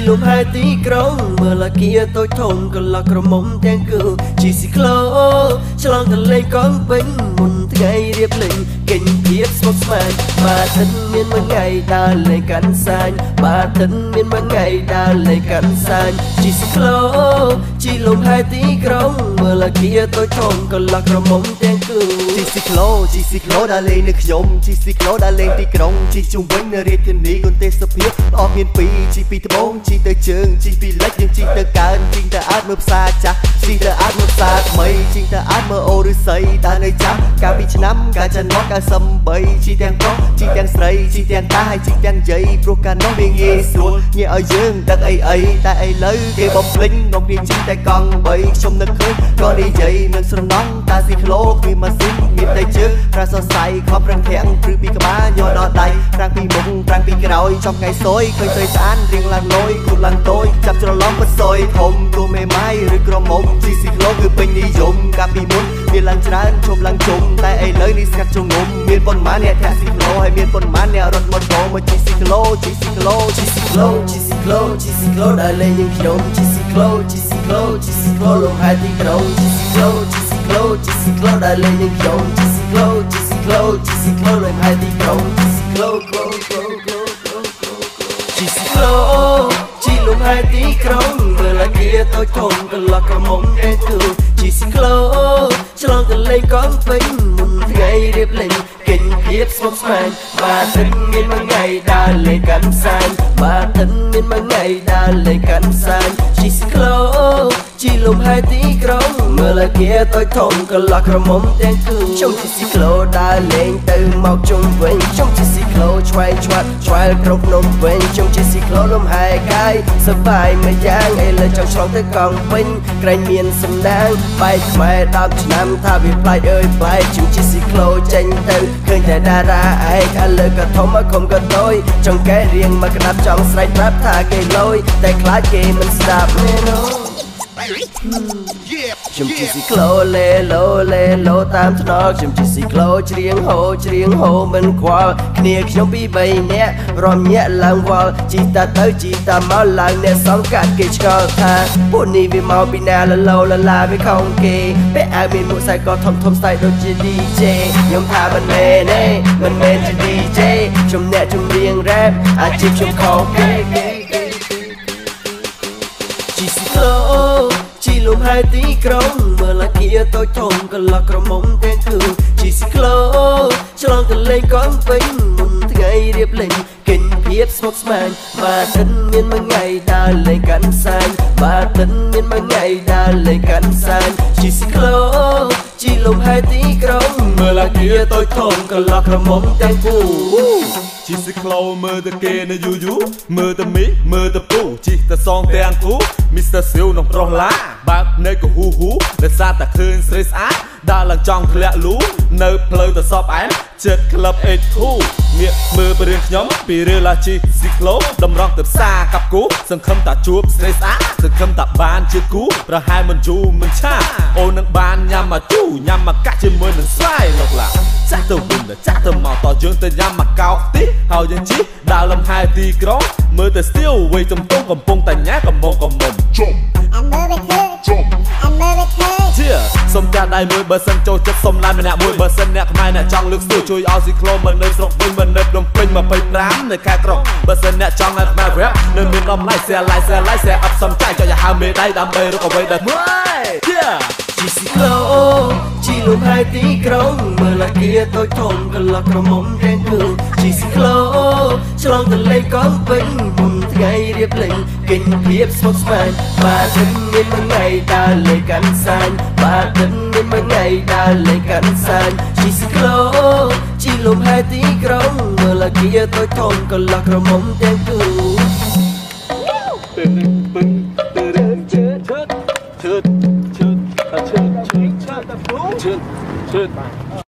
លំហែទីក្រុងមើលអាគារតូចធំកន្លោះក្រមុំទាំងគូជីស៊ីក្លូឆ្លងទន្លេកង់ពេញមុនថ្ងៃរៀបលេងកិញភាពស្មុគស្មាញបាទធិនមានមួយថ្ងៃដើរលេងកាន់សាញបាទធិនមានមួយថ្ងៃដើរលេងកាន់សាញជីស៊ីក្លូជីលំហែទីក្រុងមើលអាគារតូចធំកន្លោះក្រមុំទាំងគូជីស៊ីក្លូជីស៊ីក្លូដើរលេងនៅខ្ញុំជីស៊ីក្លូដើរលេងទីក្រុងជីជុំវិញនៅរាជធានីគុនទេសភាពល្អមានពីរជីពីត្បូងជីទៅជើងជីពីលិចយើងជីទៅកើនជីទៅអាចមើលផ្សារចាស់ជីទៅអាចមើលផ្សារថ្មីជីទៅអាចមើលអូឫស្សីដើរនៅចាស់កាលពីឆ្នាំកាលចន្លោះ93ជីទាំងប្រុសជីទាំងស្រីជីទាំងតាហើយជីទាំងយាយព្រោះកាលនោះវាងាយស្រួលងាយឲ្យយើងដឹកអីអីតែឥឡូវគេបំភ្លេចមកគ្នាជីតែកង់3ខ្ញុំនឹកឃើញក៏និយាយនឹងស្រណង់តាស៊ីក្លូគ្មានម៉ាស៊ីនមានតែជើងប្រាសរសៃខំប្រឹងធាំងព្រឺពីក្បាលញ័រដល់ដៃប្រាំងពីមុខប្រាំងពីក្រោយចំថ្ងៃសយឃើញស្រីស្អាតរៀងឡើងលយគូឡើងតូចចាប់ច្រឡំពិតសយធំទោះមេម៉ាយឬក្រមុំជីស៊ីក្លូគឺពេញនិយមកាលពីមុនមានឡើងច្រើនជុំឡើងជុំតែឥឡូវនេះស្កាត់ជងុំមានប៉ុន្មានអ្នកធាក់ស៊ីក្លូហើយមានប៉ុន្មានអ្នករត់ម៉ូតូមកជីស៊ីក្លូជីស៊ីក្លូជីស៊ីក្លូជីស៊ីក្លូជីស៊ីក្លូដើរលេងនឹងខ្ញុំជីស៊ីក្លូជីស៊ីក្លូជីស៊ីក្លូលំហែទីក្រុងជីស៊ីក្លូជីស៊ីក្លូជីស៊ីក្លូដើរលេងនឹងខ្ញុំជីស៊ីក្លូជីស៊ីក្លូជីស៊ីក្លូលំហែទីក្រុងជីស៊ីក្លូក្លូក្លូក្លូក្លូក្លូជីស៊ីក្លូជីលំហែទីក្រុងមើលអាគារតូចធំកន្លោះក្រមុំទាំងគូជីស៊ីក្លូឆ្លងទន្លេកង់ពេញមុនថ្ងៃរៀបលេងកិញភាពស្មុគស្មាញបាទធិនមានមួយថ្ងៃដើរលេងកាន់សាញបាទធិនមានមួយថ្ងៃដើរលេងកាន់សាញជីស៊ីក្លូជីលំហែទីក្រុងមើលអាគារតូចធំកន្លោះក្រមុំទាំងគូខ្ញុំជីស៊ីក្លូដើរលេងទៅមកជុំវិញខ្ញុំជីស៊ីក្លូឆ្វែងឆ្វាត់ឆ្វែលគ្រប់នំវិញខ្ញុំជីស៊ីក្លូលំហែកាយសប្បាយមួយយ៉ាងឥឡូវចង់ឆ្លងទៅកង់វិញក្រែងមានសំណាងបែកខ្មែរ10ឆ្នាំថាវាប្លែកអើយប្លែកខ្ញុំជីស៊ីក្លូចេញទៅឃើញតែតារាឯកឥឡូវក៏ធំមកខំក៏តូចចង់កែរៀងមកក្តាប់ចង់ស្រែកប្រាប់ថាគេលយតែខ្លាចគេមិនស្ដាប់មែនអូខ្ញុំជីស៊ីក្លូលេឡូលេឡូតាមថ្នល់ខ្ញុំជីស៊ីក្លូច្រៀងហូច្រៀងហូមិនខ្វល់គ្នាខ្ញុំពី3នាក់រំញាក់ឡើងវល់ជីតាទៅជីតាមកឡើងអ្នកសង្កាត់គេឆ្ងល់ថាពួកនេះវាមកពីណាលឡូលឡាវាខំគេពាក់អាវមានមួកខ្សែកធំធំស្ទាយដូចជា DJ ខ្ញុំថាមិនមែនទេមិនមែនជា DJ ខ្ញុំអ្នកចម្រៀងរ៉េបអាជីពខ្ញុំខុសគេជីស៊ីក្លូជីលំហែទីក្រុងមើលអាគារតូចធំកន្លោះក្រមុំទាំងគូជីស៊ីក្លូឆ្លងទន្លេកង់ពេញមុនថ្ងៃរៀបលេងកិញភាពស្មុគស្មាញបាទធិនមានមួយថ្ងៃដើរលេងកាន់សាញបាទធិនមានមួយថ្ងៃដើរលេងកាន់សាញជីស៊ីក្លូជីលំហែទីក្រុងមើលអាគារតូចធំកន្លោះក្រមុំទាំងគូជីស៊ីក្លូមើលទៅគេនៅយូរយូរមើលទៅមីមើលទៅពូជីទៅសងទាំងគូ Mr. Siu នំប្រុសឡាបើកនៅក៏ហ៊ូហ៊ូដោយសារតែឃើញស្រីស្អាតដើរឡើងចង់ធ្លាក់លូនៅផ្លូវទៅសពអែមចិត្តក្លឹប H2 ងាកមើលពីរឿងខ្ញុំពីរឿងឡាជីស៊ីក្លូតម្រង់ទៅផ្សារកាប់គូសង្ឃឹមតាជួបស្រីស្អាតសង្ឃឹមតាបានជាគូប្រហែលមិនយូរមិនឆាអូននឹងបានញ៉ាំមកជូញ៉ាំមកកាក់ជាមួយនឹងស្វាយលោកឡាចាក់ទៅវិញចាក់ទៅមកតយើងទៅញ៉ាំមកកោកទីហើយយើងជីដើរលំហែទីក្រុងមើលទៅស្ទៀវវ័យចំទងកំពុងតែញ៉ាកំងកំមុំជុំជាសុំចាស់ដៃមួយបើសិនចូលចិត្តសុំឡានម្នាក់មួយបើសិនអ្នកខ្មែរអ្នកចង់លើកស្ទួយជួយឲ្យស៊ីក្លូមិននៅស្រុកវិញមិននៅភ្នំពេញ25នៅខេត្តក្រុងបើសិនអ្នកចង់ឲ្យខ្មែររ៉ាប់នៅមានតម្លៃ share like share like share អត់សំចៃចុចឲ្យហៅមេដៃដើម្បីរកអ្វីដែលមួយជីស៊ីក្លូជីលំហែទីក្រុងមើលអាគារតូចធំកន្លោះក្រមុំទាំងគូជីស៊ីក្លូឆ្លងទន្លេកង់ពេញមុនថ្ងៃរៀបលេងកិញភាពស្មុគស្មាញបាទធិនមានមួយថ្ងៃដើរលេងកាន់សាញបាទធិនមានមួយថ្ងៃដើរលេងកាន់សាញជីស៊ីក្លូជីលំហែទីក្រុងមើលអាគារតូចធំកន្លោះក្រមុំទាំងគូឈើឈើឈើឈើឈើឈើឈើឈើ